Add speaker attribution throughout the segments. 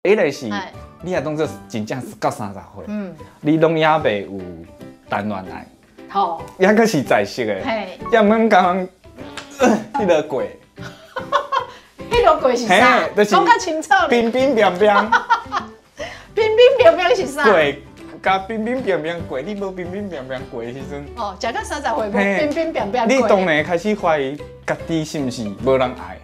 Speaker 1: 一个是，你若當做真正到30歲，你攏猶未有談戀愛，猶閣是在職的，猶毋過彼个過，
Speaker 2: 彼个過是啥？講較清楚。
Speaker 1: 冰冰冰冰，
Speaker 2: 冰冰冰冰是啥？
Speaker 1: 過佮冰冰冰冰過，你無冰冰冰冰過的時陣，
Speaker 2: 哦，食到30歲無冰冰冰冰，
Speaker 1: 你當然開始懷疑家己是毋是無人愛。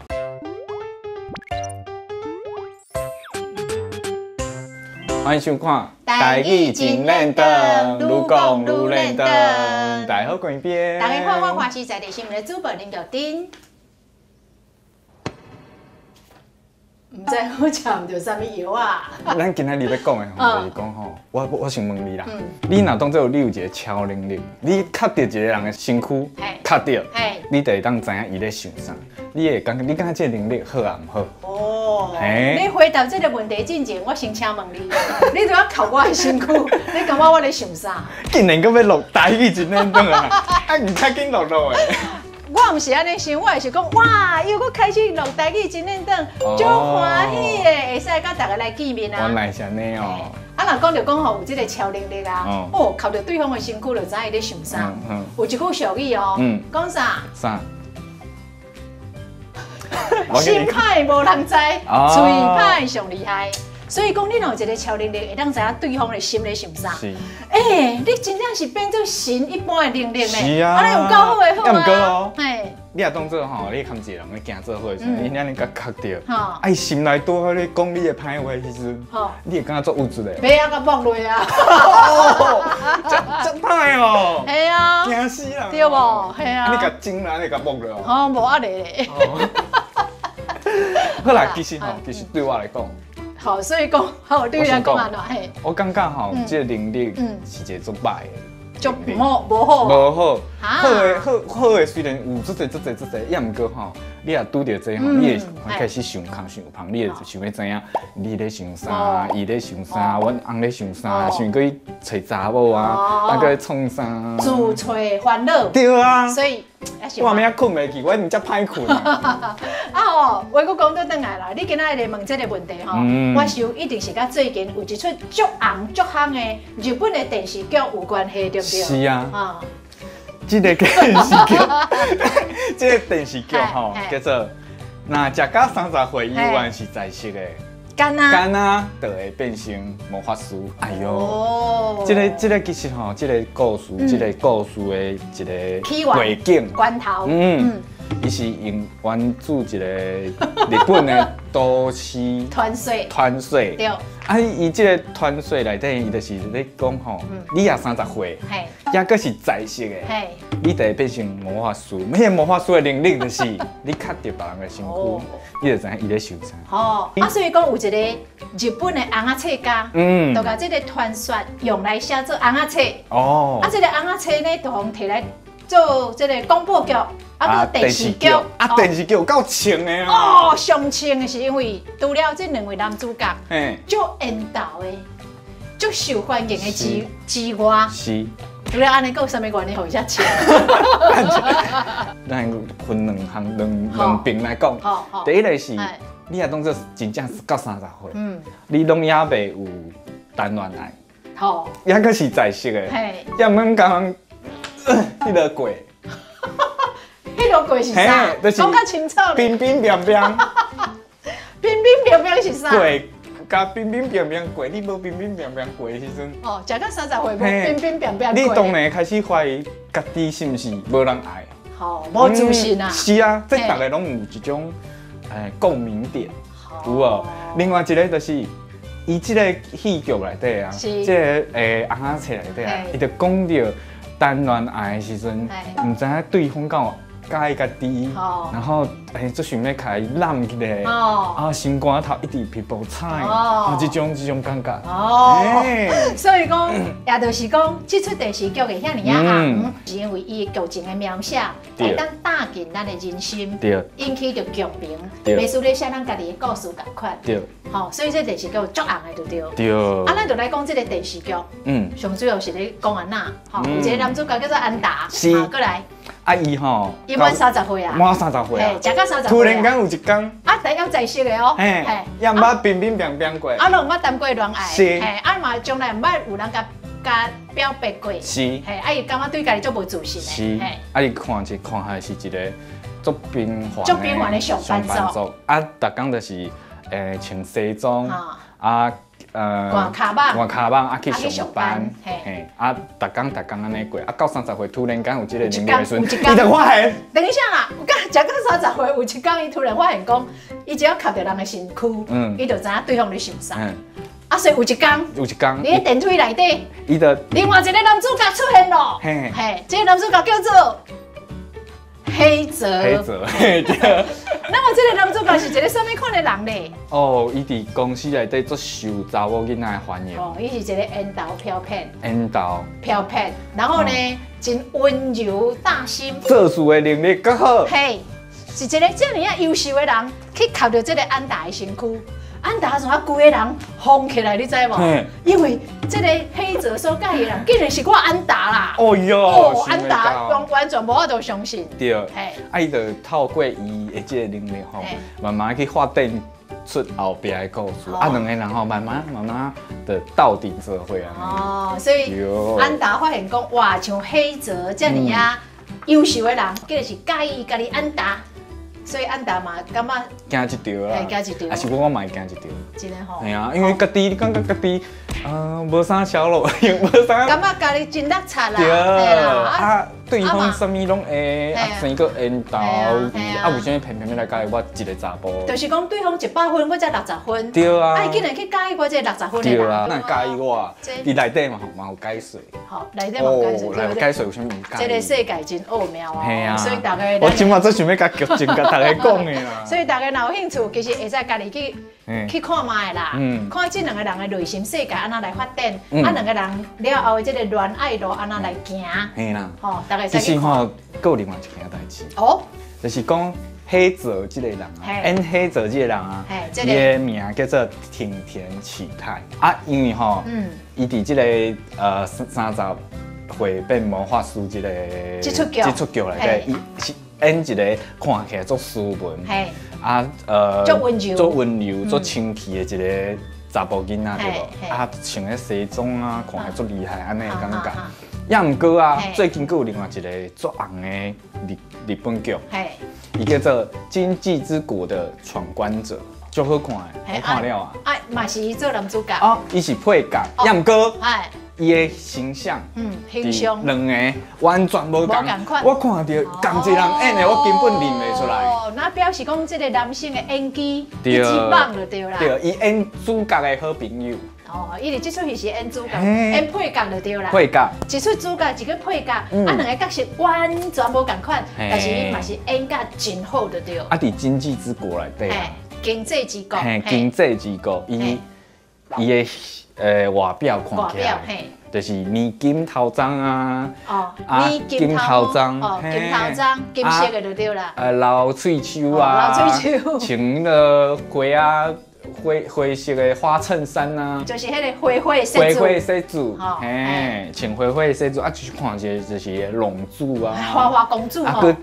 Speaker 1: 歡迎收看《台語真輪轉》，愈講愈輪轉。大家好，關邊。
Speaker 2: 大家好，我華視在地新聞的主播林玉珍。毋知我食毋著啥物藥啊？
Speaker 1: 咱今仔日欲講的吼，就是講吼，我想問你啦，你若當做你有一個超能力，你抾著一個人的身軀，抾著，你就會當知影伊咧想啥，你會感覺你感覺這個能力好抑毋好？
Speaker 2: 哦，你回答這個問題之前，我先請問你，你拄仔抾我的身軀，你感覺我咧想啥？
Speaker 1: 竟然閣欲錄台語真輪轉啊！啊，毋較緊錄落的。
Speaker 2: 我毋是按呢想，我是講哇，又閣開始錄台語真輪轉，足歡喜的，會使佮大家來見面啊！
Speaker 1: 原來是按呢哦。
Speaker 2: 啊，若講著講吼，有這個超能力啊，哦，抾著對方的身軀，就知伊咧想啥。有一句俗語哦，講啥？
Speaker 1: 啥？
Speaker 2: 心歹無人知，喙歹上厲害。所以講，你若有一個超能力，會當知影對方的心咧想啥？
Speaker 1: 是。
Speaker 2: 欸，你真正是變做神一般的能力呢？
Speaker 1: 是啊。
Speaker 2: 按呢有夠好的好
Speaker 1: 啊。嘿。你若當做吼，你含一個人咧行做伙的時陣，伊按呢共抾著，啊，伊心內拄好咧講你的歹話的時陣，你會感覺足有趣的。
Speaker 2: 袂啊，共摸落啊！
Speaker 1: 遮遮歹哦。
Speaker 2: 嘿啊。
Speaker 1: 驚死人。
Speaker 2: 對無？嘿啊。
Speaker 1: 你共整啦，你共摸落。
Speaker 2: 哦，無壓力咧。
Speaker 1: 好啦，其實吼，其實對我來講。
Speaker 2: 好，所以講，好對你來講按怎嘿？
Speaker 1: 我感覺吼，這個能力是一個足歹的，
Speaker 2: 足無無好，
Speaker 1: 無好。好的好好的，雖然有足濟足濟足濟，抑毋過吼，你若拄著這吼，你會開始想空想芳，你會想欲知影你咧想啥，伊咧想啥，阮翁咧想啥，想去揣查某啊，啊閣去創啥？
Speaker 2: 自揣煩惱。
Speaker 1: 對啊。
Speaker 2: 所以。
Speaker 1: 我暗暝仔睏袂去，我毋遮歹睏。
Speaker 2: 啊吼，話閣講倒轉來啦，你今仔日問這個問題吼，我想一定是佮最近有一齣足紅足夯的日本的電視劇有關係，對毋對？
Speaker 1: 是啊。啊，這個電視劇，這個電視劇吼，叫做《若食甲三十歲猶原是在職的》。
Speaker 2: 敢若，
Speaker 1: 敢若就會變成魔法師。哎喲，這個其實吼，這個故事，這個故事的一個背景，
Speaker 2: 關頭，
Speaker 1: 伊是用源自一個日本的都市
Speaker 2: 傳說，
Speaker 1: 傳說，
Speaker 2: 對。
Speaker 1: 啊，伊這個傳說內底，伊就是咧講吼，你若三十歲，猶閣是在職的，你就會變成魔法師。彼個魔法師的能力就是你抾著別人的身軀，你就知影伊咧想啥。
Speaker 2: 哦，啊，所以講有一個日本的尪仔冊家，就共這個傳說用來寫做尪仔冊。
Speaker 1: 哦，
Speaker 2: 啊，這個尪仔冊呢，就予提來做這個廣播劇。啊，閣電視劇，
Speaker 1: 啊，電視劇有夠穿的
Speaker 2: 哦。上穿的是因為除了這兩位男主角，足緣投的，足受歡迎的之外，
Speaker 1: 是。
Speaker 2: 除了按呢，閣有啥物原因予伊遮穿？
Speaker 1: 咱分兩項兩邊來講。第一個是，你若當做真正到30歲，你攏猶未有談戀愛，猶閣是在職的，猶毋過彼个過。
Speaker 2: 彼个過是啥？講較清楚。
Speaker 1: 冰冰冰冰，
Speaker 2: 冰冰冰冰是啥？
Speaker 1: 過佮冰冰冰冰過，你無冰冰冰冰過的時陣。
Speaker 2: 哦，食到30歲無冰冰冰冰過。
Speaker 1: 你當然開始懷疑家己是毋是無人愛。
Speaker 2: 吼，無自信啊。
Speaker 1: 是啊，這逐个攏有一種共鳴點，有無？另外一個就是，伊這個戲劇內底啊，這個尪仔冊內底啊，伊就講著談戀愛的時陣，毋知影對方敢有佮意家己，然後足想欲共伊攬起來，啊，心肝頭一直皮膚彩，啊，這種感覺。
Speaker 2: 哦，所以講，也就是講，這齣電視劇會遐爾仔紅，是因為伊的劇情的描寫，會當打進咱的人心，引起著共鳴，袂輸咧寫咱家己的故事仝款。
Speaker 1: 對。
Speaker 2: 吼，所以這電視劇足紅的就對。
Speaker 1: 對。
Speaker 2: 啊，咱就來講這個電視劇，上主要是咧講按怎，吼，有一個男主角叫做安達，
Speaker 1: 是。
Speaker 2: 過來。
Speaker 1: 啊伊吼，
Speaker 2: 伊滿三十歲啊，
Speaker 1: 滿三十歲啊，
Speaker 2: 食到三十歲。
Speaker 1: 突然間有一天，
Speaker 2: 啊，第一在識的哦，
Speaker 1: 嘿，也毋捌平平平平過，
Speaker 2: 啊，攏毋捌談過戀愛，
Speaker 1: 是，
Speaker 2: 嘿，啊嘛從來毋捌有人共共表白過，
Speaker 1: 是，
Speaker 2: 嘿，啊伊感覺對家己足無自信
Speaker 1: 的，是，啊伊看一看下是一個足平凡，
Speaker 2: 足平凡的上班族，
Speaker 1: 啊，逐工就是穿西裝，啊。
Speaker 2: 換跤蠓，
Speaker 1: 換跤蠓啊去上班，嘿，啊，逐工逐工按呢過，啊到三十歲突然間有這個能力的時陣，伊就發現。
Speaker 2: 等一下啦，有講食到三十歲，有一工伊突然發現講，伊只要磕著人的身軀，伊就知影對方咧想啥。啊，所以有一工，
Speaker 1: 有一工，
Speaker 2: 佇咧電梯內底，
Speaker 1: 伊就
Speaker 2: 另外一個男主角出現咯，嘿，這個男主角叫做黑澤，
Speaker 1: 黑澤，嘿對。
Speaker 2: 那麼這個男主角是一個啥物款的人咧？
Speaker 1: 哦，伊佇公司內底足受查某囡仔的歡迎。
Speaker 2: 哦，伊是一個緣投飄撇。
Speaker 1: 緣投。
Speaker 2: 飄撇，然後呢，真溫柔大心。
Speaker 1: 做事的能力閣好。
Speaker 2: 嘿，是一個這爾仔優秀的人，去磕著這個安達的身軀。安達怎啊規个人瘋起來，你知無？因為這個黑澤所佮意的人，竟然是我安達啦！
Speaker 1: 哦喲，
Speaker 2: 哦，安達完完全無法度相信。
Speaker 1: 對，啊伊就透過伊的這個能力吼，慢慢去發展出後壁的故事。啊，兩個人吼，慢慢慢慢就鬥陣做伙啊。
Speaker 2: 哦，所以安達發現講，哇，像黑澤這爾仔優秀的人，竟然是佮意家己安達。所以安達嘛感覺
Speaker 1: 驚一著啦，
Speaker 2: 驚一著，
Speaker 1: 還是我嘛會驚一著。
Speaker 2: 真的吼。
Speaker 1: 係啊，因為家己你感覺家己，無啥小路，無啥。
Speaker 2: 感覺家己真落漆啦。
Speaker 1: 對啊，對方啥物攏會，啊生閣緣投，啊為啥物偏偏欲來佮意我一個查埔？
Speaker 2: 就是講對方100分，我才60分。
Speaker 1: 對啊。
Speaker 2: 啊，伊竟然去佮意我這個60分的人。
Speaker 1: 對啊，哪會佮意我？佇內底嘛吼嘛有解說。
Speaker 2: 好，內底嘛有解說。
Speaker 1: 哦，解說有啥物毋佮意？
Speaker 2: 這個世界真奧妙哦。所以大家。
Speaker 1: 我這馬足想欲共劇情共大家講的啦。
Speaker 2: 所以大家若有興趣，其實會使家己去去看覓啦。看這兩個人的內心世界按怎來發展，啊兩個人了後的這個戀愛路按怎來行。
Speaker 1: 嘿啦。
Speaker 2: 吼，大家
Speaker 1: 其實吼，閣有另外一件代誌。
Speaker 2: 哦。
Speaker 1: 就是講黑澤這個人啊，演黑澤這個人啊，伊的名叫做町田啟太啊，因為吼，伊佇這個三十歲變魔法師這個
Speaker 2: 這齣
Speaker 1: 劇內底，伊是演一個看起來足斯文，啊
Speaker 2: 足溫柔、
Speaker 1: 足溫柔、足清氣的一個查埔囡仔對無？啊，穿个西裝啊，看起來足厲害，按呢的感覺。也毋過啊，最近閣有另外一個足紅的日日本劇，伊叫做《今際之國的闖關者》，足好看的，我看了啊。
Speaker 2: 啊，嘛是伊做男主角。
Speaker 1: 哦，伊是配角，也毋過，伊的形象，
Speaker 2: 形象，
Speaker 1: 兩个完全無仝
Speaker 2: 款。
Speaker 1: 我看著仝一个人演的，我根本認袂出來。
Speaker 2: 哦，那表示講這個男性的演技一級棒就對啦。
Speaker 1: 對，伊演主角的好朋友。
Speaker 2: 哦，伊佇這齣戲是演主角，演配角就對啦。
Speaker 1: 配角，
Speaker 2: 一齣主角，一個配角，啊，兩个角色完全無仝款，但是伊嘛是演甲真好就對。
Speaker 1: 啊，佇今際之國內底，
Speaker 2: 經濟之國，
Speaker 1: 嘿，經濟之國，伊伊的外表看起來，就是棉金頭鬃啊，
Speaker 2: 哦，棉金頭鬃，哦，金頭鬃，金色的就對啦。
Speaker 1: 留喙鬚啊，
Speaker 2: 留喙鬚，
Speaker 1: 穿彼个花仔。灰灰色的花襯衫啊，
Speaker 2: 就是彼个花花色
Speaker 1: 花花色子，嘿，穿花花色子啊，就是看一个就是浪子啊，
Speaker 2: 花花公子
Speaker 1: 啊，閣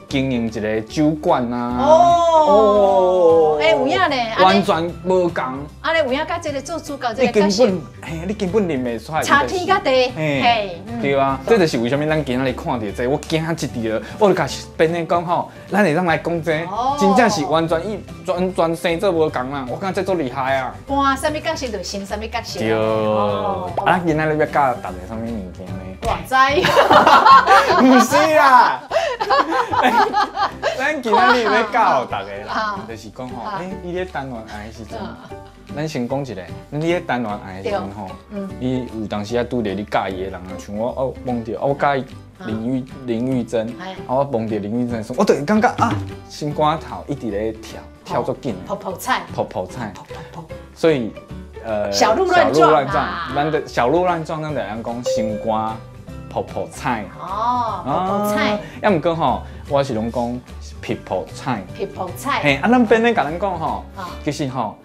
Speaker 1: 經營一个酒館啊，
Speaker 2: 哦，欸，有影呢，
Speaker 1: 完全無仝。
Speaker 2: 啊，你有影佮這个做主角這个
Speaker 1: 角色，你根本，嘿，你根本認袂出來，
Speaker 2: 差天佮地，嘿，
Speaker 1: 對啊，這就是為啥物咱今仔日看著這个，我驚一跳，我就共編的講吼，咱會當來講這个，真正是完全伊完全生做無仝啦，我感覺這足厲害啊！
Speaker 2: 扮啥物角色就成啥物角色。
Speaker 1: 對。啊，今仔日欲教大家啥物物件呢？
Speaker 2: 我知。
Speaker 1: 毋是啦。咱今仔日欲教大家啦，就是講吼，欸，你咧談戀愛的時陣，咱先講一下，你咧談戀愛的時陣吼，你有當時啊拄著你佮意的人啊，像我哦，碰著我佮意林玉珍，啊，我碰著林玉珍的時陣，我就會感覺啊，心肝頭一直咧跳。跳足緊，
Speaker 2: 噗噗菜，
Speaker 1: 噗噗菜，所以，
Speaker 2: 小鹿亂撞啊，
Speaker 1: 咱的小鹿亂撞，咱就會當講心肝噗噗菜。
Speaker 2: 哦，噗噗菜。
Speaker 1: 抑毋過吼，我是攏講噗噗菜。
Speaker 2: 噗噗菜。
Speaker 1: 嘿，啊，咱編咧共咱講吼，其實吼，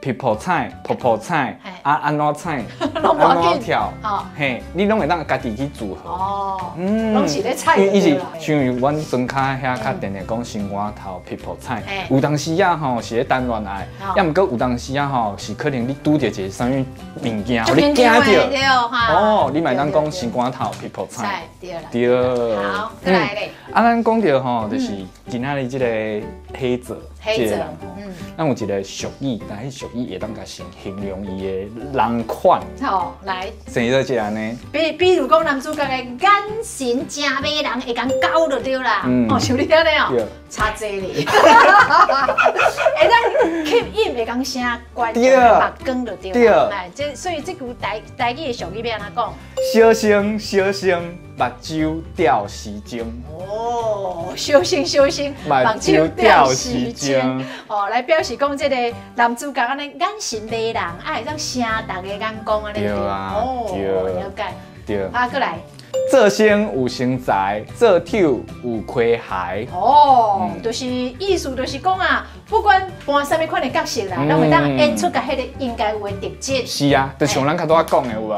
Speaker 1: 皮婆菜、婆婆菜，啊按怎菜，
Speaker 2: 按
Speaker 1: 怎跳，嘿，你攏會當家己去組合。
Speaker 2: 哦，攏是咧菜。
Speaker 1: 因為伊是像阮莊跤遐較定定講心肝頭皮婆菜，有當時啊吼是咧談戀愛，抑毋過有當時啊吼是可能你拄著一个啥物物件，予你驚著。哦，你嘛會當講心肝頭皮婆菜。
Speaker 2: 對啦。
Speaker 1: 對。
Speaker 2: 好，閣來咧。
Speaker 1: 啊，咱講著吼，就是今仔日這個黑澤，
Speaker 2: 這個人
Speaker 1: 吼，咱有一個俗語，但彼俗語會當共形容伊的人款。
Speaker 2: 好，來。
Speaker 1: 生做這按呢。
Speaker 2: 比如講男主角的眼神誠迷人，會共勾就對啦。哦，像你按呢哦，差濟咧。會當吸引，會共聲觀眾的目光就對啦。來，這所以這句台語的俗語欲按怎講？
Speaker 1: 小生小生，目睭吊時鐘。
Speaker 2: 哦，小生小生，
Speaker 1: 目睭吊時鐘。
Speaker 2: 哦，來表示講這個男主角按呢眼神迷人，啊會當聲逐个眼光按呢。
Speaker 1: 對啊，
Speaker 2: 哦，了解。
Speaker 1: 對。
Speaker 2: 啊，閣來。
Speaker 1: 做生有生財，做丑有虧骸。
Speaker 2: 哦，就是意思就是講啊，不管扮啥物款的角色啦，攏會當演出共彼個應該有的特質。
Speaker 1: 是啊，就像咱較拄仔講的有無？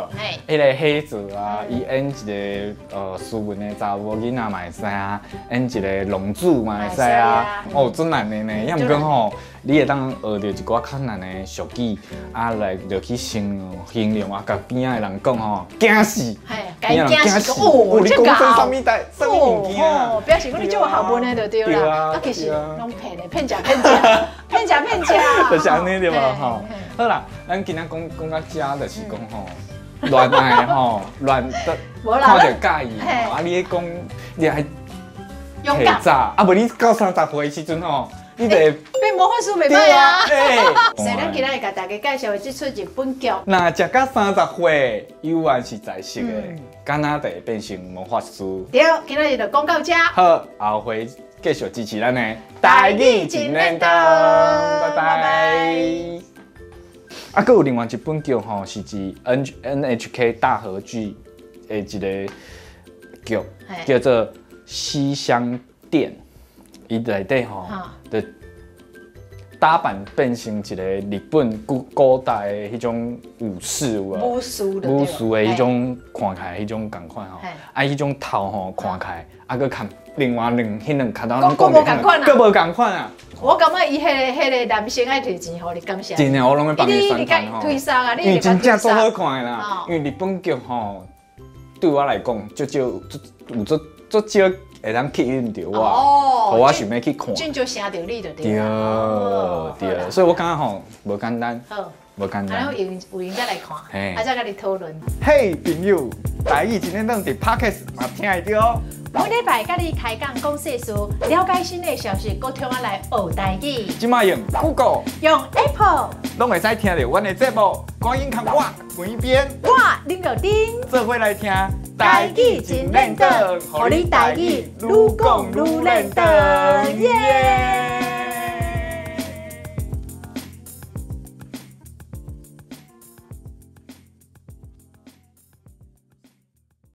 Speaker 1: 彼個黑澤啊，伊演一個斯文的查某囡仔嘛會使啊，演一個浪子嘛會使啊。哦，足難的呢，抑毋過吼，你會當學著一寡較難的俗語，啊來就去形容啊，共邊仔的人講吼，驚死，
Speaker 2: 驚死，哦，
Speaker 1: 你講這啥物代，啥物物件？
Speaker 2: 哦，表示講你足有學問的就對啦。啊，其實攏騙的，騙食騙食，騙食騙食，
Speaker 1: 就是按呢對無吼。好啦，咱今仔講講到遮，就是講吼，戀愛吼，戀得看著佮意吼，啊，你咧講，你還
Speaker 2: 勇敢
Speaker 1: 啊，無你到30歲時陣吼，你就會
Speaker 2: 變魔法師袂歹啊！所以咱今仔日共大家介紹的這齣日本劇，
Speaker 1: 若食到30歲，猶原是在色的，敢若就會變成魔法師。
Speaker 2: 對，今仔日就講到這。
Speaker 1: 好，後回繼續支持咱的台語真練堂，拜拜。啊，閣有另外一本劇吼，是佇 NHK 大河劇的一個劇，叫做《西廂殿》，伊內底吼，就打扮變成一個日本古代的彼種武士有無？
Speaker 2: 武士
Speaker 1: 武士的彼種看起來彼種仝款吼，啊，彼種頭吼看起來，啊，閣看另外兩彼兩跤頭攏
Speaker 2: 閣無仝款啊，
Speaker 1: 閣無仝款啊！
Speaker 2: 我感覺伊彼個男生愛提錢予你感謝。
Speaker 1: 真的，我攏欲幫伊宣傳吼。
Speaker 2: 推捒啊，
Speaker 1: 因為真正足好看的啦，因為日本劇吼，對我來講，足少有足足少會當吸引著我，予我想欲去看。
Speaker 2: 真少聲著你就對。
Speaker 1: 對對，所以我感覺吼無簡單，無簡單。
Speaker 2: 然後有有閒再來看，啊再佮你討論。
Speaker 1: 嘿，朋友，台語真練堂佇 Podcast 嘛聽會著哦。
Speaker 2: 每禮拜佮你開講講世事，了解新的消息，閣通仔來學台語。
Speaker 1: 這擺用 Google，
Speaker 2: 用 Apple，
Speaker 1: 攏會使聽著阮的節目。趕緊共我關邊，
Speaker 2: 我林玉珍，
Speaker 1: 做伙來聽
Speaker 2: 台語真練堂，予你台語愈講愈練堂。